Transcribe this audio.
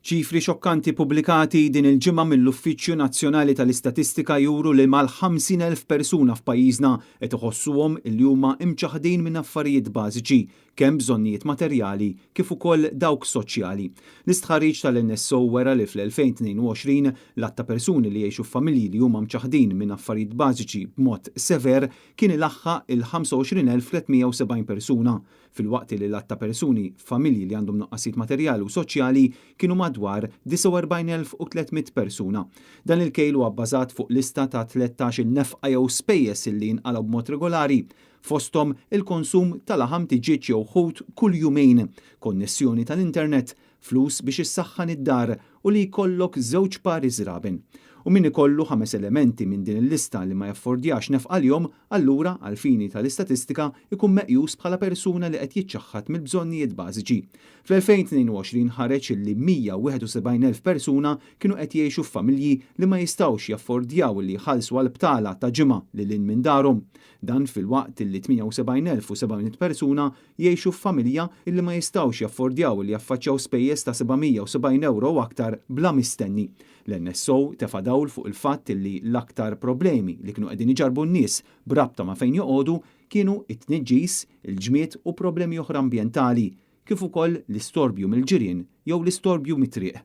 Ċifri xokkanti pubblikati din il-ġimgħa mill-Uffiċċju Nazzjonali tal-Istatistika juru li mal-50,000 persuna f'pajjiżna qed iħossuhom li huma imċaħħdin minn affarijiet bażiċi, kemm bżonnijiet materjali kif ukoll dawk soċjali. L-istħarriġ tal-NSO wera li fl-2022 l-għadd ta' persuni li jgħixu f'familji li huma mċaħħdin minn affarijiet bażiċi b'mod sever kien ilaħħaq il-25,370 persuna, filwaqt li l-għadd ta' persuni f'familji li għandhom nuqqasijiet materjali u soċjali kienu madwar 49,300 persuna. Dan il-kejl huwa bbażat fuq lista ta' 13-il nefqa jew spejjeż li jinqalgħu b'mod regolari, fosthom il-konsum ta' laħam tiġieġ jew ħut kull jumejn, konnessjoni tal-internet, flus biex issaħħan id-dar u li jkollok żewġ pari żraben. U min ikollu ħames elementi minn din il-lista li ma jaffordjax nefqa għalihom, allura, għall-fini tal-istatistika, ikun meqjus bħala persuna li qed jiċċaħħad mill-bżonnijiet bażiċi. Fl-2022 ħareġ illi 171,000 persuna kienu qed jgħixu f'familji li ma jistgħux jaffordjaw li jħallsu għal btala ta' ġimgħa lil hinn minn darhom. Dan filwaqt illi 78,700 persuna jgħixu f'familja illi ma jistgħux jaffordjaw li jaffaċċjaw spejjeż ta' 770 ewro u aktar bla mistenni. L-NSO tefa' dawl fuq il-fatt illi l-aktar problemi li kienu qegħdin iġarrbu n-nies b'rabta ma' fejn joqogħdu kienu t-tniġġis, il-ġmied u problemi oħra ambjentali, kif ukoll l-istorbju mill-ġirien jew l-istorbju mit-triq.